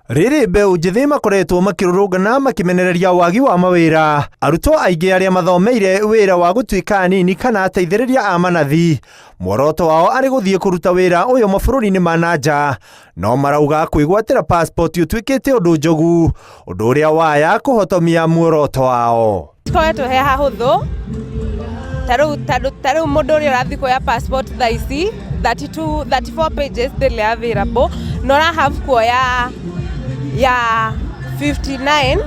Rĩrĩ mbeũ njĩthĩ makoretwo makĩrũrũngana makĩmenereria wagi wa mawĩra, arutwo aingĩ arĩa mathomeire wĩra wa gũtuĩka anini kana ateithĩrĩria a manathi, muoroto wao arĩ gũthiĩ kũruta wĩra ũyũ mabũrũri-inĩ ma na nja, no marauga kwĩgwatĩra passport ũtuĩkĩte ũndũ njogu, ũndũ ũrĩa waya kũhotomia muoroto wao. Tũkoretwo he hahũthũ ta rĩu tondũ ta rĩu mũndũ ũrĩa ũrathiĩ kuoya passport thaa ici 32 34 pages ndĩrĩ available na ũra have kuoya ya 59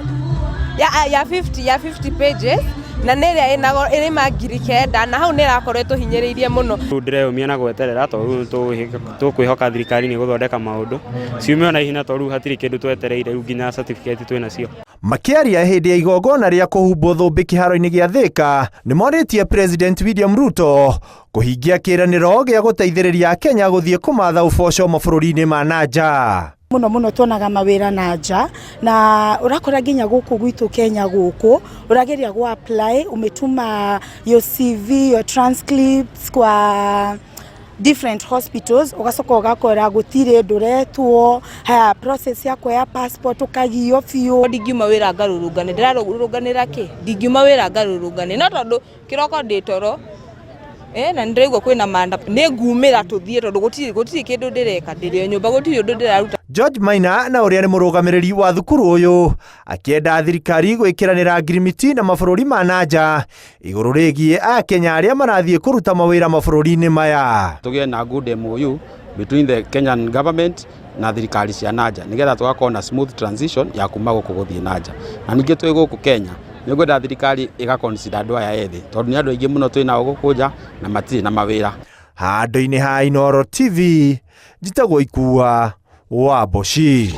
ya 50 ya 50 pages na nĩ ĩrĩa ĩna goro ĩrĩ 9,000 na hau nĩ ĩrakorwo ĩtũhinyĩrĩirie mũno. Rĩu ndĩreyũmia na gweterera tondũ rĩu tũkwĩhoka thirikari nĩ ĩgũthondeka maũndũ ciume ona ihenya tondũ rĩu hatirĩ kĩndũ twetereire rĩu nginya certificate twĩ nacio. Makĩaria hĩndĩ ya igongona rĩa kũhumbwo thũmbĩ kĩharo-inĩ gĩa Thika, nĩ morĩtie President William Ruto kũhingia kĩĩranĩro gĩa gũteithĩrĩria Akenya gũthiĩ kũmatha ũboco mabũrũri-inĩ ma na nja. Mũno mũno tuonaga mawĩra na nja na ũrakora nginya gũkũ gwitũ Kenya gũkũ ũrageria gũ apply umetuma your CV, your transcripts kwa different hospitals ũgacoka ũgakora gũtirĩ ndũretwo haya process ya kuoya passport ũkagio biũ. Ndingiuma wĩra ngarũrũngane, ndĩrarũrũnganĩra kĩ? Ndingiuma wĩra ngarũrũngane, no tondũ kĩroko ndĩ toro na nĩ ndĩraigua kwĩna manda, nĩ ngumĩra tũthiĩ tondũ gũtirĩ gũtirĩ kĩndũ ndĩreka, ndĩrĩ o nyũmba gũtirĩ ũndũ ndĩraruta. George Maina na ũrĩa nĩ mũrũgamĩrĩri wa thukuru ũyũ akĩenda thirikari gwĩkĩranĩra ngirimiti na mabũrũri ma na nja igũrũ rĩgiĩ Akenya arĩa marathiĩ kũruta mawĩra mabũrũri-inĩ maya. Tũgĩe na good MOU between the Kenyan government na thirikari cia nanja nĩgetha tũgakorwo na smooth transition ya kuma gũkũ gũthiĩ nanja. Na ningĩ twĩ gũkũ Kenya nĩ ngwenda thirikari ĩga consider andũ aya ethĩ tondũ nĩ andũ aingĩ mũno twĩ nao gũkũ nja na matirĩ na mawĩra. Handũ-inĩ ha Inooro TV, njĩtagwo Ikua wa Mboci.